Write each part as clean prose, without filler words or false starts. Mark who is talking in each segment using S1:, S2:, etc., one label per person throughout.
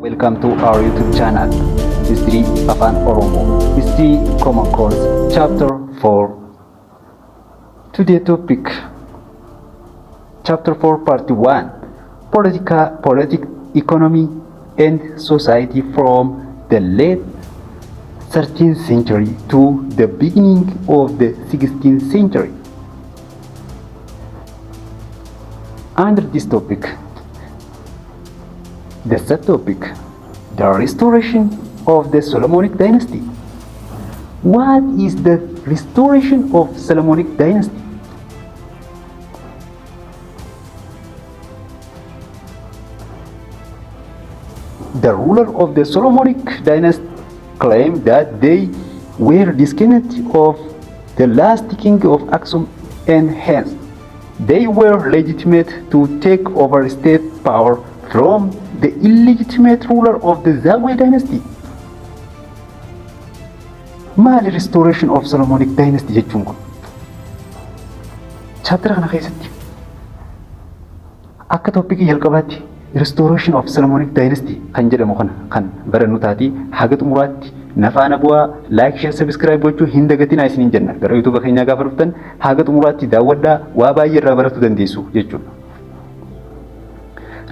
S1: Welcome to our YouTube channel, History Afaan Oromo, History Common Course, Chapter 4. Today topic, Chapter 4, Part 1, Political, Politic, Economy and Society from the late 13th century to the beginning of the 16th century. Under this topic, the subtopic, the restoration of the Solomonic dynasty. What is the restoration of Solomonic dynasty? The ruler of the Solomonic dynasty claimed that they were descendants of the last king of Aksum and hence they were legitimate to take over state power from the illegitimate ruler of the Zagwe dynasty. Maali restoration of Solomonic dynasty jechuun kun? Chapter kana keessatti akka topicii jalqabaatti restoration of Solomonic dynasty kan jedhamu kana kan barannu taati. Haga xumuraatti na faana bu'aa. Like, share, subscribe gochuu hin dagatinaa isiniin jenna. Gara YouTube keenyaa gaafa dhuftan haga xumuraatti daawwadhaa, waa baay'ee irraa barachuu dandeessu jechuudha.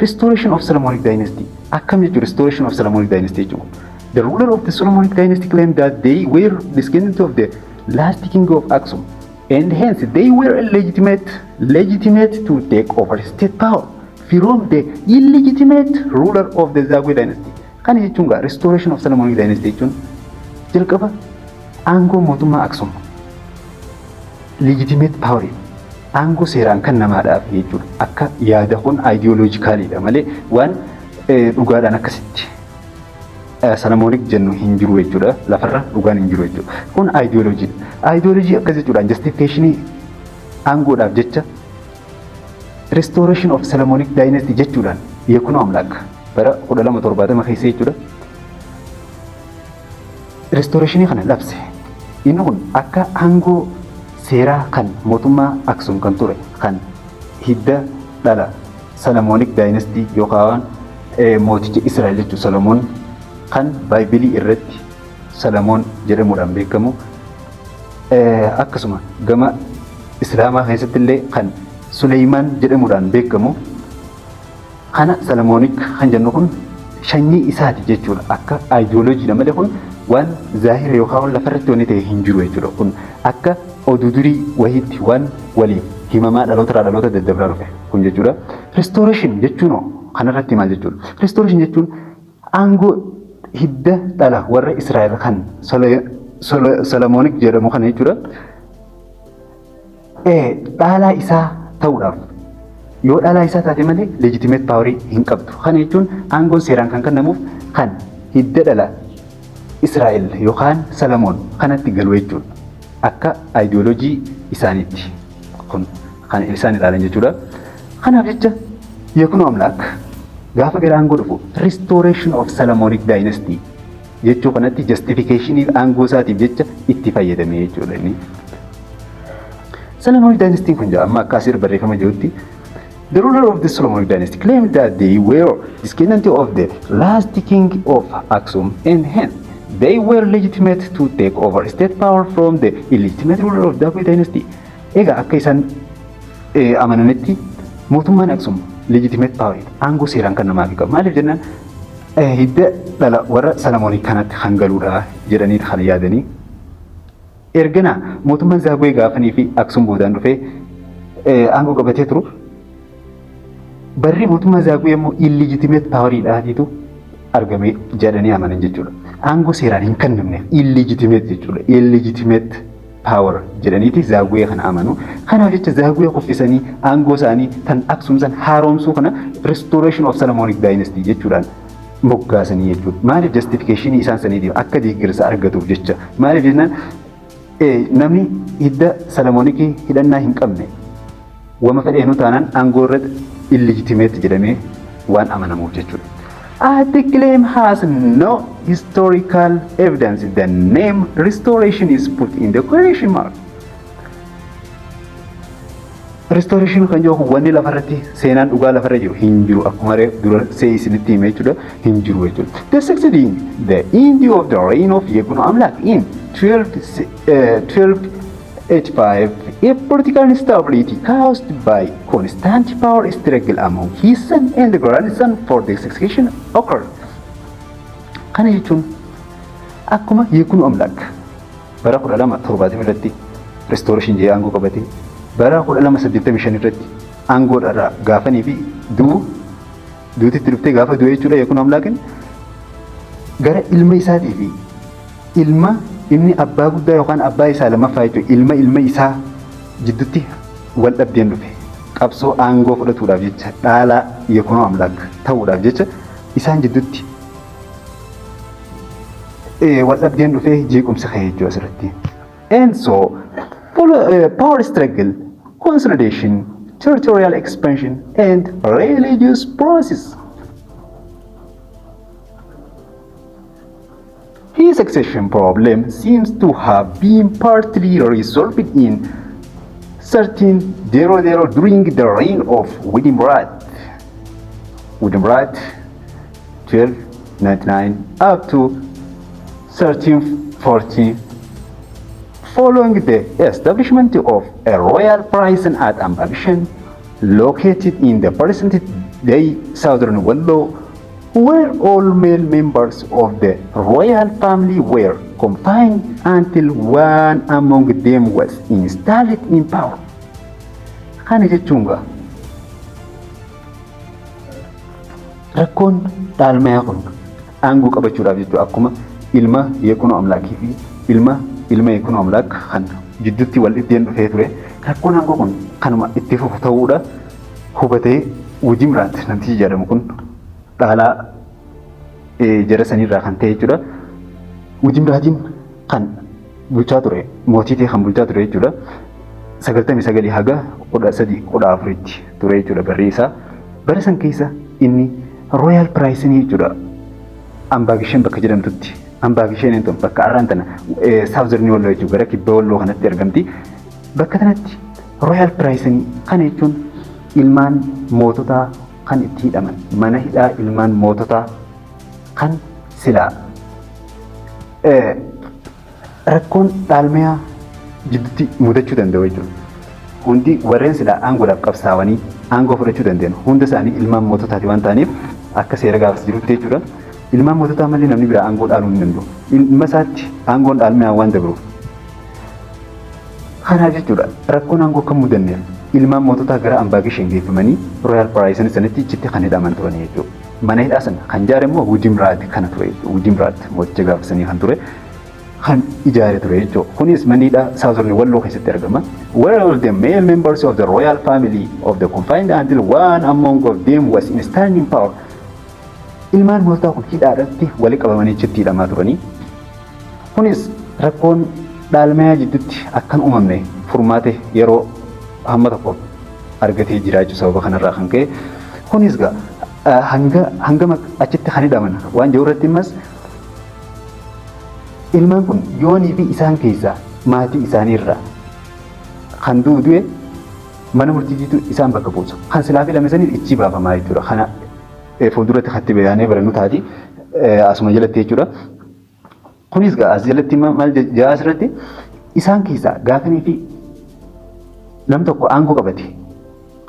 S1: Restoration of Solomonic dynasty akkam jechuudha? Restoration of Solomonic dynasty jechuun, the ruler of the Solomonic dynasty claimed that they were descendants of the last king of Aksum and hence they were legitimate to take over state power from the illegitimate ruler of the Zagwe dynasty. Kana jechuun gaa restoration of Solomonic dynasty jechuun jalqaba aangoo mootummaa Aksum legitimate power, aangoo seeraan kan namaadhaaf jechuudha. Akka yaada kun ideologicaliidha malee waan dhugaadhaan akkasitti Solomonic jennu hin jiru jechuudha. Lafarra dhugaan hin jiru jechuudha. Kun ideologyiidha. Ideology akkas jechuudhaan justificationii aangoodhaaf jecha restoration of Solomonic dynasty jechuudhaan Yekuno Amlaak bara 1270 keessa jechuudha. Restorationii kana labse. Inni kun akka aangoo seeraa kan mootummaa Aksum kan ture, kan hidda dhala Solomonic dynasty yookaan mooticha Israa'el jechuun Solomoon kan Bibleii irratti Solomoon jedhamuudhaan beekamu, akkasuma gama Islaamaa keessatti illee kan Suleymaan jedhamuudhaan beekamu kana, Solomonic kan jennu kun sanyii isaati jechuudha. Akka ideologyiidha malee kun waan zaahira yookaan lafarratti wanni ta'e hin jiru jechuudha. Kun akka oduu durii wahiitti waan waliif himamaa dhaloota irraa dhaloota daddabraa dhufe kun jechuudha. Restoration jechuun kanarratti maal jechuudha? Restoration jechuun aangoo hidda dhala warra Israa'el kan Solomonic jedhamu kana jechuudha. Dhaalaa isaa ta'uudhaaf, yoo dhaalaa isaa taate malee legitimate powerii hin qabdu. Kana jechuun aangoon seeraan kan kennamuuf kan hidda dhala Israa'el yookaan Salamoon kanatti galu jechuudha. Akka ideology isaaniitti kun kan isaan ilaalan jechuudha. Kanaaf jecha Yekuno Amlaak gaafa gara aangoo dhufu restoration of Solomonic dynasty jechuu kanatti justificationii aangoo isaatiif jecha itti fayyadame jechuudha inni. Solomonic dynasty kun jedha amma akka asirra barreeffama jirutti, the ruler of the Solomonic dynasty claimed that they were descendant of the last king of Aksum and hence they were legitimate to take over state power from the illegitimate ruler of Zagwe dynasty. Egaa akka isaan amananitti mootummaan Aksum legitimate power, aangoo seeraan kan namaaf qabu. Maaliif jennaan, hidda dhala warra Salamoonii kanatti kan galuudha jedhanii kan yaadanii. Ergana mootummaan Zaagwee gaafanii fi Aksum boodaan dhufee aangoo qabatee turu. Barri mootummaa Zaagwee immoo illegitimate poweriidhaatiitu argame jedhanii amanan jechuudha. Aangoo seeraan hin kennamneef illegitimate jechuudha. Illegitimate power jedhaniiti Zaagwee kana amanu. Kanaaf jecha Zaagwee kuffisanii aangoo isaanii tan Aksum san haaromsuu kana restoration of Solomonic dynasty jechuudhaan moggaasanii jechuudha. Maaliif? Justificationii isaan saniitiif akka deeggarsa argatuuf jecha. Maaliif jennaan, namni hidda Solomonikii hidhannaa hin qabne wama fedheenu taanaan aangoo irratti illegitimate jedhamee waan amanamuuf jechuudha. As the claim has no historical evidence, the name restoration is put in the question mark. Restoration kan jedhu wanni lafarratti seenaan dhugaa lafarra jiru hin jiru, akkuma dura see isinitti hime jechuudha, hin jiru jechuudha. The succeeding the end of the reign of Yekuno Amlak in 1285, a political instability caused by constant power struggle among his son and grandson for the succession occurred. Kana jechuun akkuma Yekuno Amlak bara 1270 irratti restoration jedhee aangoo qabate, bara 1285 irratti aangoo irraa gaafanii fi du'u duutitti dhuftee gaafa du'e jechuudha, Yekuno Amlaakin gara ilma isaatii fi ilma inni abbaa guddaa yookaan abbaa isaa lammaffaa jechuudha, ilma ilma isaa jidduutti wal dhabdeen dhufe. Qabsoo aangoo fudhatuudhaaf jecha, dhaalaa Yekuno Amlaak ta'uudhaaf jecha isaan jidduutti wal dhabdeen dhufee jeequmsi ka'e jechuudha asirratti. And so power struggle, consolidation, territorial expansion and religious process. His succession problem seems to have been partly resolved in 1300 during the reign of Widimrad. Widimrad, 1299 up to 1340, following the establishment of a royal prison at Amba Gishen, located in the present day southern Wallo, where all male members of the royal family were confined until one among them was installed in power. Kana jechuun gaa rakkoon dhaalmayaa kun aangoo qabachuudhaaf jechuudha, akkuma ilma Yekuno Amlaakii fi ilma ilma Yekuno Amlaak kan jidduutti wal dhibdeen dhufee ture, rakkoon aangoo kun kanuma itti fufu ta'uudha hubatee Wujimraat namtichi jedhamu kun dhaalaa jara sanirraa kan ta'e jechuudha. Wujimraatiin kan bulchaa ture, mootii ta'e kan bulchaa ture jechuudha. 99 haga 1314tti ture jechuudha barri isaa. Bara san keessa inni royal prison jechuudha. Ambaa bakka jedhamtutti. Ambaa Gisheen tun bakka arraan tana southern Walloo jechuudha, gara kibba Walloo kanatti argamti. Bakka kanatti royal prison kana jechuun ilmaan moototaa kan itti hidhaman, mana hidhaa ilmaan moototaa kan silaa rakkoon dhaalmayaa jidduutti mudachuu danda'u jechuudha. Hundi warreen silaa aangoodhaaf qabsaa'anii aangoo fudhachuu danda'an hunda isaanii ilmaan moototaati waan ta'aniif, akka seera gaafas jirutti jechuudha. Ilmaan moototaa malee namni biraa aangoo dhaaluu hin danda'u. Ilma isaatti aangoon dhaalmayaa waan dabruuf. Kanaaf jechuudha, rakkoon aangoo akka mudanneef ilmaan moototaa gara Ambaa Gisheen geeffamanii royal prison sanitti ichitti kan hidhaman turan jechuudha. Mana hidhaa sana kan ijaare immoo Wujimraat kana ture jechuudha. Wujimraat mooticha gaafasanii kan ture kan ijaare ture jechuudha. Kunis manni hidhaa southern Walloo keessatti argama. Where all the male members of the royal family of the confined until one among of them was installed in power. Ilmaan moototaa kun hidhaadhaatti walitti qabamanii achitti hidhamaa turanii. Kunis rakkoon dhaalmayaa jidduutti akkan uumamne furmaate yeroo hamma tokko argatee jiraachuu sababa kanarraa kan ka'e. Kunis gaa hanga hangama achitti kan hidhaman waan jiru irratti immas ilmaan kun yoonii fi isaan keessaa maatii isaaniirraa kan du'u du'e mana murtiitu isaan bakka buusa. Kan silaa filame saniif ichi baafamaa jechuudha. Kana fuulduratti katti bayaanee barannu taati asuma jalatti jechuudha. Kunis gaa as jalatti maal jaa asirratti, isaan keessaa gaafanii fi nam tokko aangoo qabate,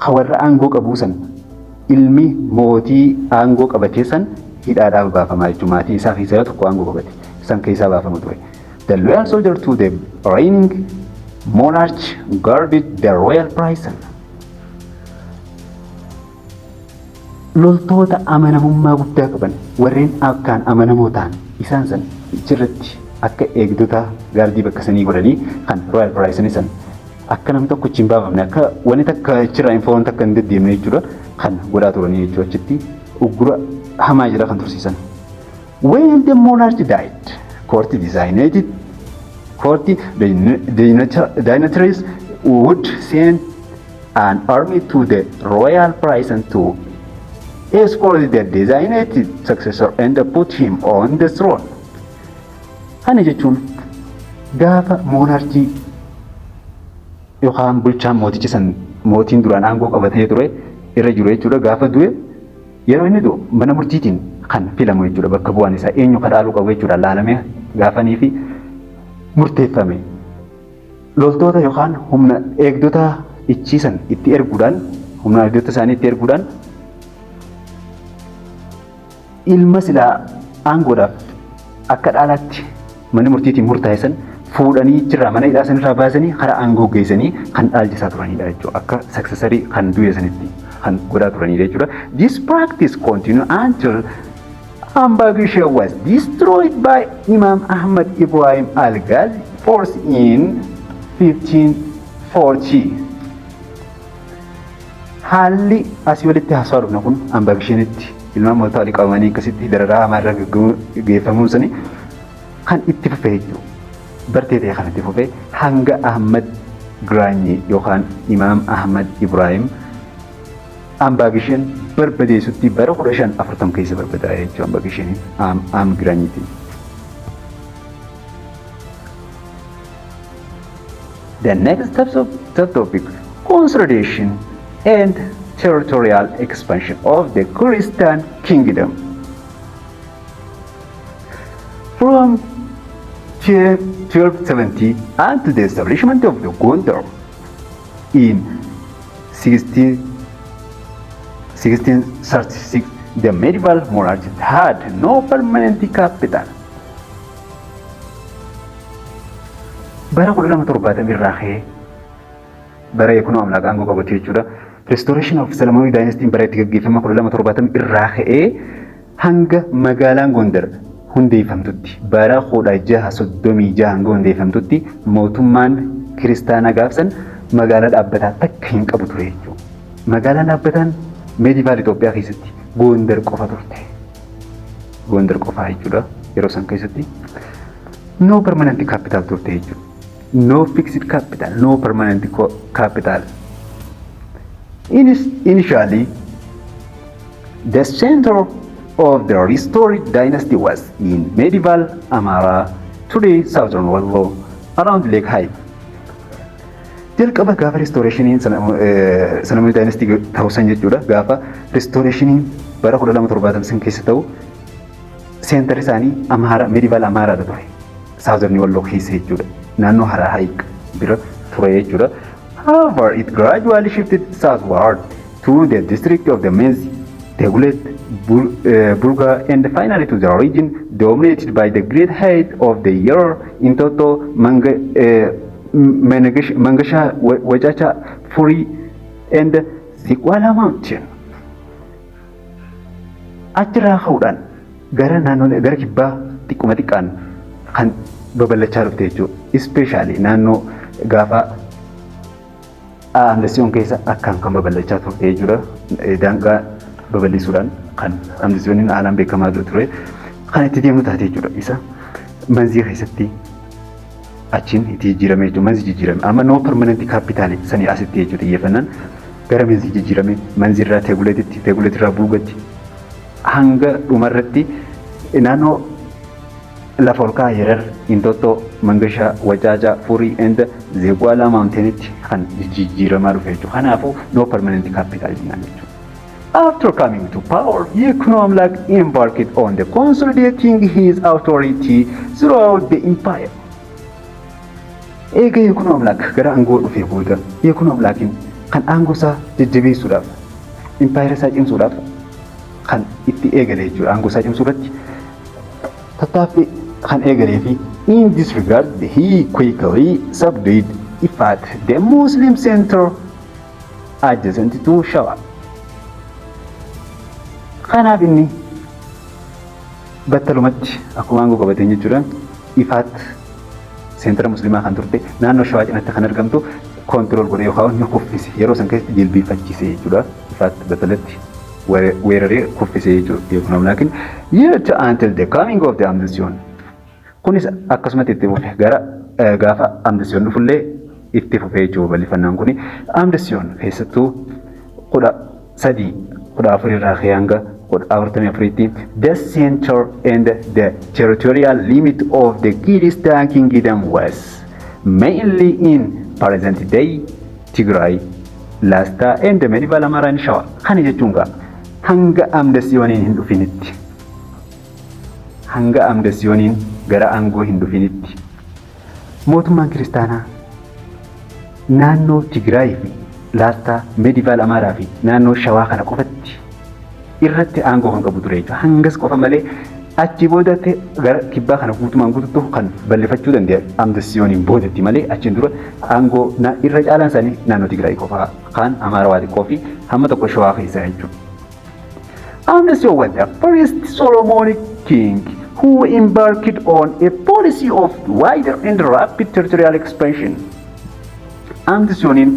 S1: kan warra aangoo qabuu san ilmi mootii aangoo qabatee san hidhaadhaaf baafamaa jechuudha. Maatii isaa keessaa tokko aangoo qabate san keessaa baafama ture. The loyal soldier to the reigning monarch guarded the royal prison. Loltoota amanamummaa guddaa qaban, warreen akkaan amanamoo ta'an, isaan san achirratti akka eegdota gaardii bakka sanii godhanii kan royal prison san akka namni tokko achi hin baafamne, akka wanni takka achirraa infoon takka hin deddeemne jechuudha kan godhaa turanii jechuudha, achitti uggura hamaa jira kan tursiisan. When the monarch died, court dignitaries would send an army to the royal prison to escort the designated successor and put him on the throne. Kana jechuun gaafa monarchii yookaan bulchaan mootichi san Mootiin duraan aangoo qabatee ture irra jiru jechuudha. Gaafa du'e, yeroo inni du'u mana murtiitiin kan filamu jechuudha. Bakka bu'aan isaa eenyu kan dhaaluu qabu jechuudha. Laalamee gaafanii fi murteeffame. Loltoota yookaan humna eegdota ichiisan itti erguudhaan, humna eegdota isaanii itti erguudhaan, ilma silaa aangoodhaaf akka dhaalaatti mana murtiitiin murtaa'e san fuudhanii achirraa mana hidhaa sanirraa baasanii karaa aangoo geessanii kan dhaalchisaa turanidha jechuudha. Akka successorii kan du'e sanitti kan godhaa turanidha jechuudha. This practice continued until Amba Gishen was destroyed by Imam Ahmad Ibrahim Al-Ghazi force in 1540. Haalli asii olitti haasawaa dhufna kun Amba Gishenitti ilmaan mootota walii qabamanii akkasitti dararaa hamaa irra geeffamuun suni kan itti fufe jechuudha. Bartee ta'e kan itti fufe hanga Ahmad Giraanyi yookaan Imaam Ahmad Ibrahim Amba Gishen barbadeessutti bara 1540 keessa barbadaa'e jechuudha Amba Gisheniin Ahmad Giraanyitiin. The next steps of the topic, consolidation and territorial expansion of the Christian kingdom. From 1270 until the establishment of the Gondar in 16, 1636, the medieval monarchy had no permanent capital. Bara 1270 irraa ka'ee, bara Yekuno Amlaak aangoo qabate jechuudha. Restoration of Solomonic Dynasty bara itti gaggeeffama 1270 irraa ka'ee hanga magaalaan Gondar hundeeffamtutti, bara 1636 hanga hundeeffamtutti, mootummaan kiristaanaa gaafsan magaalaa dhaabbataa takka hin qabu ture jechuudha. Magaalaan dhaabbataan medieval Itoophiyaa keessatti Gondar qofa turte. Gondar qofaa jechuudha yeroo san keessatti. No permanent capital turte jechuudha. No fixed capital, no permanent capital. Initially, the center of the restored dynasty was in medieval Amara, today southern Wallo, around Lake Hayq. Jalqaba gaafa restorationiin Solomonic dynasty ta'uu san jechuudha. Gaafa restorationiin bara 1270 san keessa ta'u, centerri isaanii Amaara, medieval Amaaraadha ture. Southern Walloo keessa jechuudha. Naannoo Hara Hayiq bira ture jechuudha. However, it gradually shifted southward to the district of the Menz, Tegulet, Bulga, and finally to the region dominated by the great height of the Yerer, Entoto, Mangasha, Wajacha, Furi, and Ziqwala Mountain. Achirraa ka'uudhaan gara naannoo gara kibbaa xiqquma xiqqaan kan babal'achaa dhufte jechuudha. Especially naannoo gaafa Amdasiyoon keessa akkaan kan babal'achaa turte jechuudha. Daangaa babal'isuudhaan kan Amdasiyooniin haalaan beekamaa ture kan itti deemu taate jechuudha. Isa Manzii keessatti achiin itti jijjiirame jechuudha. Manzii jijjiirame. Amma no permanent capital sanii asitti jechuudha, xiyyeeffannaan gara Manzii jijjiirame. Manzii irraa Teguleetitti, Teguleet irraa Bulgatti, hanga dhumarratti naannoo lafa ol ka'aa Yerar, Intottoo, Mangashaa, Wacaacaa, Furii and Zeeqwaalaa Mountainitti kan jijjiiramaa dhufe jechuudha. Kanaafuu no permanent capital jennaan jechuudha. After coming to power, Yekuno Amlak embarked on the consolidating his authority throughout the empire. Eega Yekuno Amlak gara aangoo dhufee booda, Yekuno Amlaakiin kan aangoo isaa jajjabeessuudhaaf, impaayera isaa cimsuudhaaf kan itti eegale jechuudha. Aangoo isaa cimsuu irratti tattaaffii kan eegalee fi in this regard he quickly subdued Ifat, the Muslim center adjacent to Shawa. Kanaaf inni battalumatti akkuma aangoo qabateen jechuudha, Ifaat centera musliimaa kan turte naannoo Shawaa cinatti kan argamtu control godhe yookaan ni kuffise, yeroo san keessatti jilbiifachiise jechuudha. Ifaat battalatti weeraree kuffise jechuudha Yekuno Amlaakiin. Yet until the coming of the Amdasiyoon, kunis akkasumatti itti fufe, gara gaafa Amdasiyoon dhufullee itti fufe jechuudha babal'ifannaan kuni. Amdasiyoon keessattuu 1314 irraa ka'ee hanga 1444tti, the center and the territorial limit of the Christian kingdom was mainly in present day Tigray. Lasta and medieval Amara and Shawa. Kana jechuun gaa hanga Amdasiyooniin hin dhufinitti, hanga Amdasiyooniin gara aangoo hin dhufinitti, mootummaan kiristaanaa naannoo Tigraay fi Laastaa, medieval Amaaraa fi naannoo Shawaa kana qofatti irratti aangoo kan qabu ture jechuudha. Hangas qofa malee achi boodatti gara kibbaa kana guutumaan guututti kan bal'ifachuu danda'e Amdasiyooniin boodatti malee, achiin dura aangoo irra caalaan isaanii naannoo Tigraay qofaa, kaan Amaaraa waa xiqqoo fi hamma tokko Shawaa keessaa jechuudha. Amdasiyoon was the first Solomonic king who embarked on a policy of wider and rapid territorial expansion. Amdasiyooniin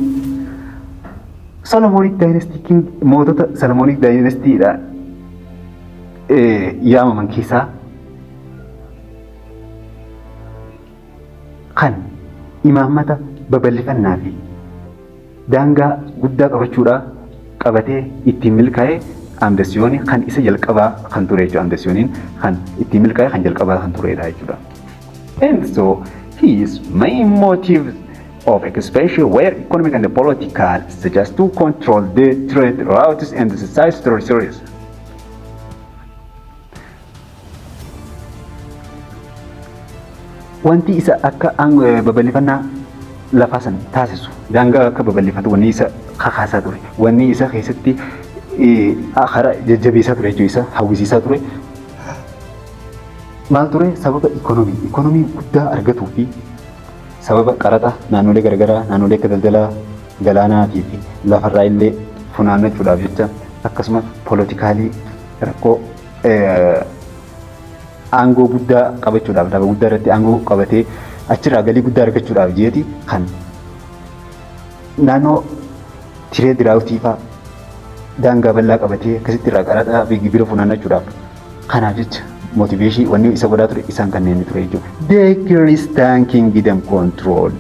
S1: Solomonic Dynasty king, mootota Solomonic Dynasty-dha yaamaman keessaa kan imaammata babal'ifannaa fi daangaa guddaa qabachuudhaa qabatee ittiin milkaa'e Amdasiyoon kan isa jalqabaa kan ture jechuudha. Amdasiyooniin kan ittiin milkaa'e kan jalqabaa kan turedha jechuudha. And so his main motives of expansion were economic and political, such as to control the trade routes and the seize territories. Wanti isa akka babal'ifannaa lafaa san taasisu, daangaa akka babal'ifatu wanni isa kakaasaa ture, wanni isa keessatti karaa jajjabeessaa ture jechuudha, isa hawwisiisaa ture maal ture? Sababa ikonomii guddaa argatuu fi sababa qaraxa naannolee garaagaraa, naannolee akka daldalaa galaanaatii fi lafarraa illee funaannachuudhaaf jecha, akkasuma political rakkoo aangoo guddaa qabachuudhaaf, lafa guddaa irratti aangoo qabatee achirraa galii guddaa argachuudhaaf jeeti kan naannoo trade route fa'aa daangaa bal'aa qabatee akkasitti irraa qaraxaa fi gibira funaannachuudhaaf. Kanaaf jecha motivation wanni isa godhaa ture isaan kanneen ture jechuudha. The Christian Kingdom controlled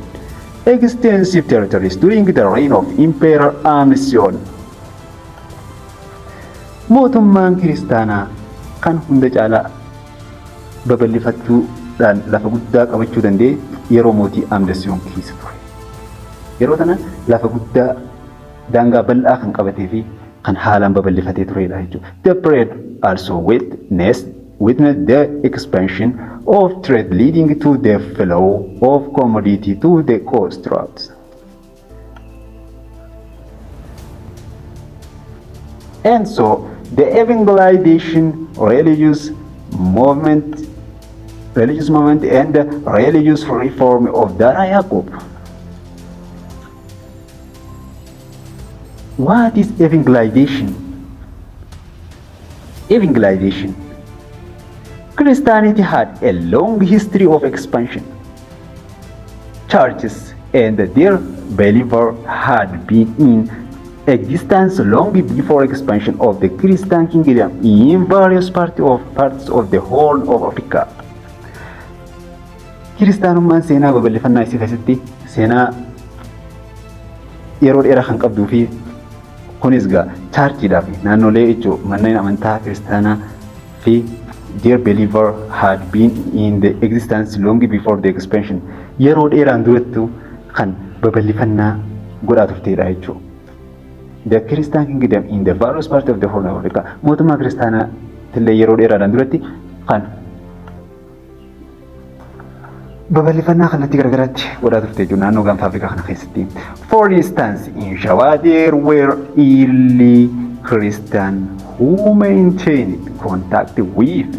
S1: extensive territories during the reign of Emperor Amsion. Mootummaan kiristaanaa kan hunda caalaa babal'ifachuudhaan lafa guddaa qabachuu danda'e yeroo mootii Amdasiyoon keessa ture. Yeroo tana lafa guddaa, daangaa bal'aa kan qabatee fi kan haalaan babal'ifatee turedha jechuudha. The period also witnessed the expansion of trade, leading to the flow of commodity to the coast routes. And so the evangelization, religious movement and the religious reform of Zara Yaqob. What is evangelization? Evangelization. Christianity had a long history of expansion. Churches and their believer had been in existence long before expansion of the Christian kingdom in various parts of the Horn of Africa. Kiristaanummaan seenaa babal'ifannaa isii keessatti seenaa yeroo dheeraa kan qabduu fi kunis gaa churchiidhaa fi naannolee jechuun manneen amantaa kiristaanaa fi their believer had been in the existence long before the expansion, yeroo dheeraan durattu kan babal'ifannaa godhaa turteedha jechuudha. The Christian kingdom in the various parts of the Horn of Africa, mootummaa kiristaanaa illee yeroo dheeraadhaan duratti kan babal'ifannaa kallattii garagaraatti godhaa turte jechuudha naannoo gaanfa Afrikaa kana keessatti. For instance, in Shawa there were early Christian who maintained contact with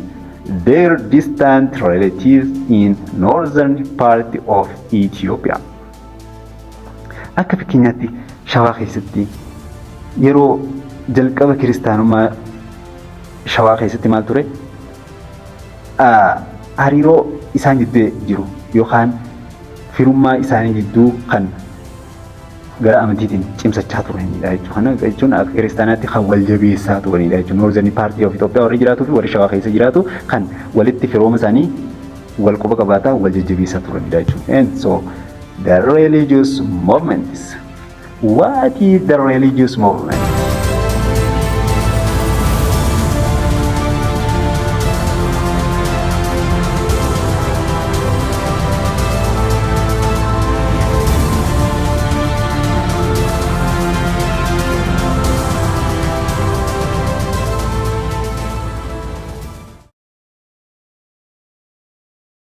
S1: their distant relatives in northern part of Ethiopia. Akka fakkeenyaatti Shawaa keessatti yeroo jalqaba kiristaanummaa Shawaa keessatti maal ture? Hariiroo isaan jidduu jiru yookaan firummaa isaanii jidduu kan gara amantiitiin cimsachaa turanidha jechuudha. Kana jechuun akka kiristaanaatti kan wal jabeessaa turanidha jechuudha. Northern part of Itoophiyaa warri jiraatuu fi warri Shawaa keessa jiraatu kan walitti firooma isaanii wal quba qabaataa wal jajjabeessaa turanidha jechuudha. And so the religious movements. What is the religious movement?